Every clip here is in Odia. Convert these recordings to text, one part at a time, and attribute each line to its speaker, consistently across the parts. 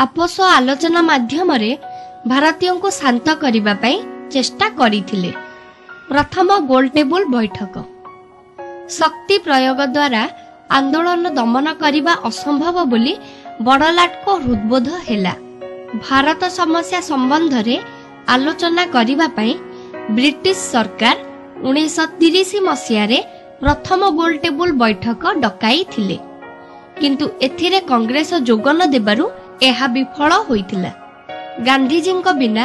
Speaker 1: ଆପୋଷ ଆଲୋଚନା ମାଧ୍ୟମରେ ଭାରତୀୟଙ୍କୁ ଶାନ୍ତ କରିବା ପାଇଁ ଚେଷ୍ଟା କରିଥିଲେ। ପ୍ରଥମ ଗୋଲଟେବୁଲ ବୈଠକ। ଶକ୍ତି ପ୍ରୟୋଗ ଦ୍ୱାରା ଆନ୍ଦୋଳନ ଦମନ କରିବା ଅସମ୍ଭବ ବୋଲି ବଡ଼ଲାଟଙ୍କ ହୃଦବୋଧ ହେଲା। ଭାରତ ସମସ୍ୟା ସମ୍ବନ୍ଧରେ ଆଲୋଚନା କରିବା ପାଇଁ ବ୍ରିଟିଶ ସରକାର 1930 ମସିହାରେ ପ୍ରଥମ ଗୋଲଟେବୁଲ ବୈଠକ ଡକାଇଥିଲେ, କିନ୍ତୁ ଏଥିରେ କଂଗ୍ରେସ ଯୋଗ ନ ଦେବାରୁ ଏହା ବିଫଳ ହୋଇଥିଲା। ଗାନ୍ଧିଜୀଙ୍କ ବିନା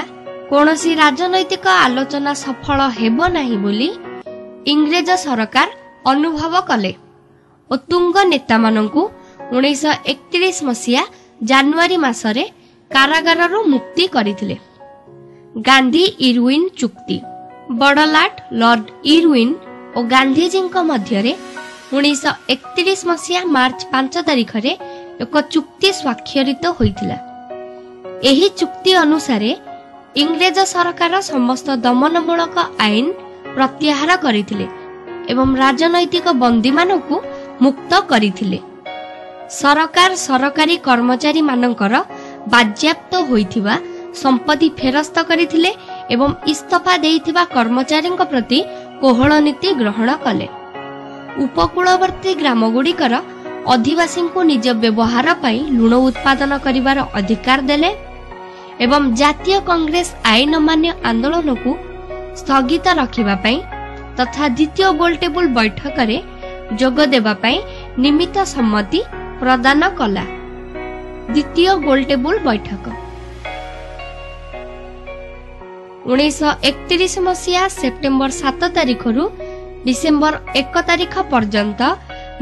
Speaker 1: କୌଣସି ରାଜନୈତିକ ଆଲୋଚନା ସଫଳ ହେବ ନାହିଁ ବୋଲି ଇଂରେଜ ସରକାର ଅନୁଭବ କଲେ ଓ ତୁଙ୍ଗ ନେତାମାନଙ୍କୁ 1931 ମସିହା ଜାନୁଆରୀ ମାସରେ କାରାଗାରରୁ ମୁକ୍ତି କରିଥିଲେ। ଗାନ୍ଧୀ ଇରୱିନ୍ ଚୁକ୍ତି। ବଡ଼ଲାଟ, ଲର୍ଡ ଇରୱିନ୍ ଓ ଗାନ୍ଧିଜୀଙ୍କ ମଧ୍ୟରେ 1931 ମସିହା ମାର୍ଚ୍ଚ 5 ତାରିଖରେ ଏକ ଚୁକ୍ତି ସ୍ୱାକ୍ଷରିତ ହୋଇଥିଲା। ଏହି ଚୁକ୍ତି ଅନୁସାରେ ଇଂରେଜ ସରକାର ସମସ୍ତ ଦମନମୂଳକ ଆଇନ ପ୍ରତ୍ୟାହାର କରିଥିଲେ ଏବଂ ରାଜନୈତିକ ବନ୍ଦୀମାନଙ୍କୁ ମୁକ୍ତ କରିଥିଲେ। ସରକାର ସରକାରୀ କର୍ମଚାରୀମାନଙ୍କର ବାଜ୍ୟାପ୍ତ ହୋଇଥିବା ସମ୍ପତ୍ତି ଫେରସ୍ତ କରିଥିଲେ ଏବଂ ଇସ୍ତଫା ଦେଇଥିବା କର୍ମଚାରୀଙ୍କ ପ୍ରତି କୋହଳ ନୀତି ଗ୍ରହଣ କଲେ। ଉପକୂଳବର୍ତ୍ତୀ ଗ୍ରାମଗୁଡ଼ିକର ଅଧିବାସୀଙ୍କୁ ନିଜ ବ୍ୟବହାର ପାଇଁ ଲୁଣ ଉତ୍ପାଦନ କରିବାର ଅଧିକାର ଦେଲେ ଏବଂ ଜାତୀୟ କଂଗ୍ରେସ ଆଇନ ଅମାନ୍ୟ ଆନ୍ଦୋଳନକୁ ସ୍ଥଗିତ ରଖିବା ପାଇଁ ତଥା ଦ୍ୱିତୀୟ ଗୋଲଟେବୁଲ ବୈଠକରେ ଯୋଗ ଦେବା ପାଇଁ ନିମିତ୍ତ ସମ୍ମତି ପ୍ରଦାନ କଲା। ଦ୍ୱିତୀୟ ଗୋଲଟେବୁଲ ବୈଠକ। 1931 ମସିହା ସେପ୍ଟେମ୍ବର 7 ତାରିଖରୁ ଡିସେମ୍ବର 1 ତାରିଖ ପର୍ଯ୍ୟନ୍ତ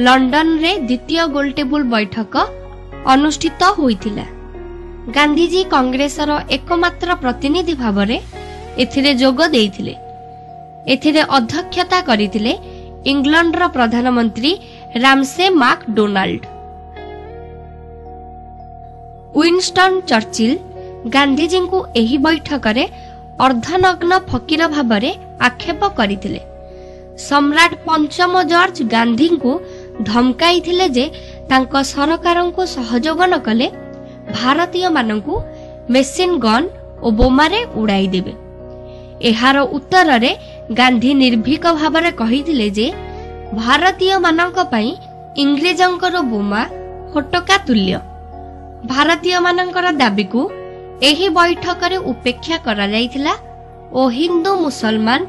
Speaker 1: ଲଣ୍ଡନରେ ଦ୍ୱିତୀୟ ଗୋଲଟେବୁଲ ବୈଠକ ଅନୁଷ୍ଠିତ ହୋଇଥିଲା। ଗାନ୍ଧିଜୀ କଂଗ୍ରେସର ଏକମାତ୍ର ପ୍ରତିନିଧି ଭାବରେ ଏଥିରେ ଯୋଗ ଦେଇଥିଲେ। ଏଥିରେ ଅଧ୍ୟକ୍ଷତା କରିଥିଲେ ଇଂଲଣ୍ଡର ପ୍ରଧାନମନ୍ତ୍ରୀ ରାମସେ ମାକ୍ ଡୋନାଲ୍ଡ। ୱିନଷ୍ଟନ୍ ଚର୍ଚିଲ ଗାନ୍ଧିଜୀଙ୍କୁ ଏହି ବୈଠକରେ ଅର୍ଦ୍ଧନଗ୍ନ ଫକୀର ଭାବରେ ଆକ୍ଷେପ କରିଥିଲେ। ସମ୍ରାଟ ପଞ୍ଚମ ଜର୍ଜ ଗାନ୍ଧୀଙ୍କୁ ଧମକାଇଥିଲେ ଯେ ତାଙ୍କ ସରକାରଙ୍କୁ ସହଯୋଗ ନ କଲେ ଭାରତୀୟମାନଙ୍କୁ ମେସିନ୍ ଗନ୍ ଓ ବୋମାରେ ଉଡ଼ାଇଦେବେ। ଏହାର ଉତ୍ତରରେ ଗାନ୍ଧୀ ନିର୍ଭୀକ ଭାବରେ କହିଥିଲେ ଯେ ଭାରତୀୟମାନଙ୍କ ପାଇଁ ଇଂରେଜଙ୍କର ବୋମା ଫୋଟକା ତୁଲ୍ୟ। ଭାରତୀୟମାନଙ୍କର ଦାବିକୁ ଏହି ବୈଠକରେ ଉପେକ୍ଷା କରାଯାଇଥିଲା ଓ ହିନ୍ଦୁ, ମୁସଲମାନ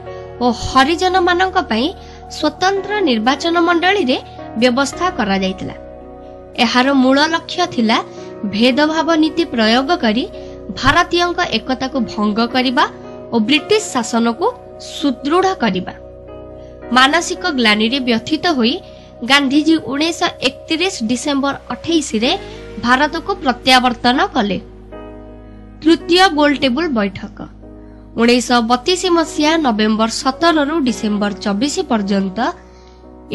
Speaker 1: ଓ ହରିଜନମାନଙ୍କ ପାଇଁ ସ୍ୱତନ୍ତ୍ର ନିର୍ବାଚନ ମଣ୍ଡଳୀରେ ବ୍ୟବସ୍ଥା କରାଯାଇଥିଲା। ଏହାର ମୂଳ ଲକ୍ଷ୍ୟ ଥିଲା ଭେଦଭାବ ନୀତି ପ୍ରୟୋଗ କରି ଭାରତୀୟଙ୍କ ଏକତାକୁ ଭଙ୍ଗ କରିବା ଓ ବ୍ରିଟିଶ ଶାସନକୁ ସୁଦୃଢ଼ କରିବା। ମାନସିକ ଗ୍ଲାନିରେ ବ୍ୟଥିତ ହୋଇ ଗାନ୍ଧିଜୀ 1931 ଡିସେମ୍ବର 28ରେ ଭାରତକୁ ପ୍ରତ୍ୟାବର୍ତ୍ତନ କଲେ। ତୃତୀୟ ଗୋଲଟେବୁଲ ବୈଠକ। 1932 ମସିହା ନଭେମ୍ବର 17ରୁ ଡିସେମ୍ବର 24 ପର୍ଯ୍ୟନ୍ତ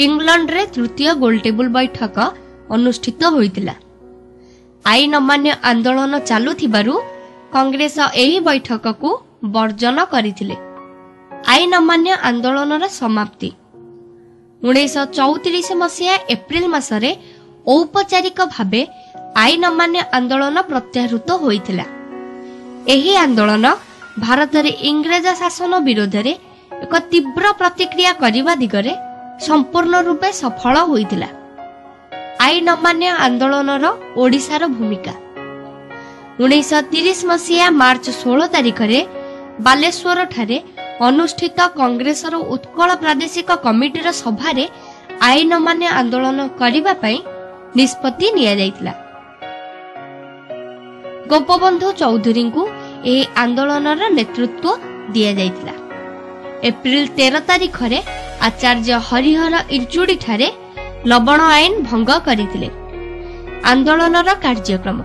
Speaker 1: ଇଂଲଣ୍ଡରେ ତୃତୀୟ ଗୋଲଟେବୁଲ ବୈଠକ ଅନୁଷ୍ଠିତ ହୋଇଥିଲା। ଆଇନ ଅମାନ୍ୟ ଆନ୍ଦୋଳନ ଚାଲୁଥିବାରୁ କଂଗ୍ରେସ ଏହି ବୈଠକକୁ ବର୍ଜନ କରିଥିଲେ। ଆଇନ ଅମାନ୍ୟ ଆନ୍ଦୋଳନର ସମାପ୍ତି। 1934 ମସିହା ଏପ୍ରିଲ ମାସରେ ଔପଚାରିକ ଭାବେ ଆଇନ ଅମାନ୍ୟ ଆନ୍ଦୋଳନ ପ୍ରତ୍ୟାହୃତ ହୋଇଥିଲା। ଏହି ଆନ୍ଦୋଳନ ଭାରତରେ ଇଂରେଜ ଶାସନ ବିରୋଧରେ ଏକ ତୀବ୍ର ପ୍ରତିକ୍ରିୟା କରିବା ଦିଗରେ ସମ୍ପୂର୍ଣ୍ଣ ରୂପେ ସଫଳ ହୋଇଥିଲା। ଆଇନ ଅମାନ୍ୟ ଆନ୍ଦୋଳନର ଓଡ଼ିଶାର ଭୂମିକା। 1930 ମସିହା ମାର୍ଚ୍ଚ 16 ତାରିଖରେ ବାଲେଶ୍ୱରଠାରେ ଅନୁଷ୍ଠିତ କଂଗ୍ରେସର ଉତ୍କଳ ପ୍ରାଦେଶିକ କମିଟିର ସଭାରେ ଆଇନ ଅମାନ୍ୟ ଆନ୍ଦୋଳନ କରିବା ପାଇଁ ନିଷ୍ପତ୍ତି ନିଆଯାଇଥିଲା। ଗୋପବନ୍ଧୁ ଚୌଧୁରୀଙ୍କୁ ଏହି ଆନ୍ଦୋଳନର ନେତୃତ୍ୱ ଦିଆଯାଇଥିଲା। ଏପ୍ରିଲ 13 ତାରିଖରେ ଆଚାର୍ଯ୍ୟ ହରିହର ଇଞ୍ଚୁଡ଼ିଠାରେ ଲବଣ ଆଇନ ଭଙ୍ଗ କରିଥିଲେ। ଆନ୍ଦୋଳନର କାର୍ଯ୍ୟକ୍ରମ।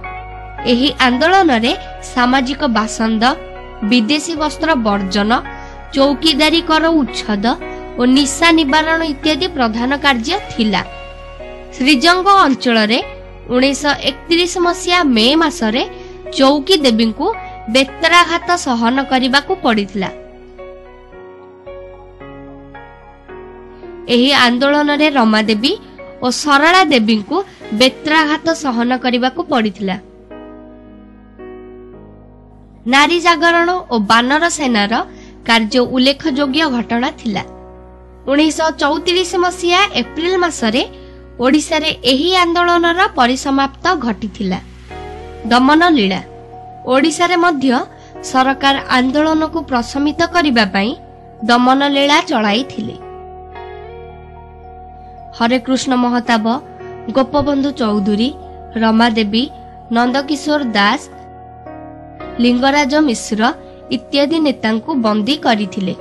Speaker 1: ଏହି ଆନ୍ଦୋଳନରେ ସାମାଜିକ ବାସନ୍ଦ, ବିଦେଶୀ ବସ୍ତ୍ର ବର୍ଜନ, ଚୌକିଦାରୀ କର ଉଚ୍ଛେଦ ଓ ନିଶା ନିବାରଣ ଇତ୍ୟାଦି ପ୍ରଧାନ କାର୍ଯ୍ୟ ଥିଲା। ଶ୍ରୀଜଙ୍ଗ ଅଞ୍ଚଳରେ 1931 ମସିହା ମେ ମାସରେ ଚୌକି ଦେବୀଙ୍କୁ ବେତ୍ରାଘାତ ସହନ କରିବାକୁ ପଡ଼ିଥିଲା। ଏହି ଆନ୍ଦୋଳନରେ ରମାଦେବୀ ଓ ସରଳା ଦେବୀଙ୍କୁ ବେତ୍ରାଘାତ ସହନ କରିବାକୁ ପଡ଼ିଥିଲା। ନାରୀ ଜାଗରଣ ଓ ବାନର ସେନାର କାର୍ଯ୍ୟ ଉଲ୍ଲେଖଯୋଗ୍ୟ ଘଟଣା ଥିଲା। 1934 ମସିହା ଏପ୍ରିଲ ମାସରେ ଓଡ଼ିଶାରେ ଏହି ଆନ୍ଦୋଳନର ପରିସମାପ୍ତ ଘଟିଥିଲା। ଦମନ ଲୀଳା। ଓଡ଼ିଶାରେ ମଧ୍ୟ ସରକାର ଆନ୍ଦୋଳନକୁ ପ୍ରଶମିତ କରିବା ପାଇଁ ଦମନ ଲୀଳା ଚଳାଇଥିଲେ। ହରେକୃଷ୍ଣ ମହତାବ, ଗୋପବନ୍ଧୁ ଚୌଧୁରୀ, ରମାଦେବୀ, ନନ୍ଦକିଶୋର ଦାସ, ଲିଙ୍ଗରାଜ ମିଶ୍ର ଇତ୍ୟାଦି ନେତାଙ୍କୁ ବନ୍ଦୀ କରିଥିଲେ।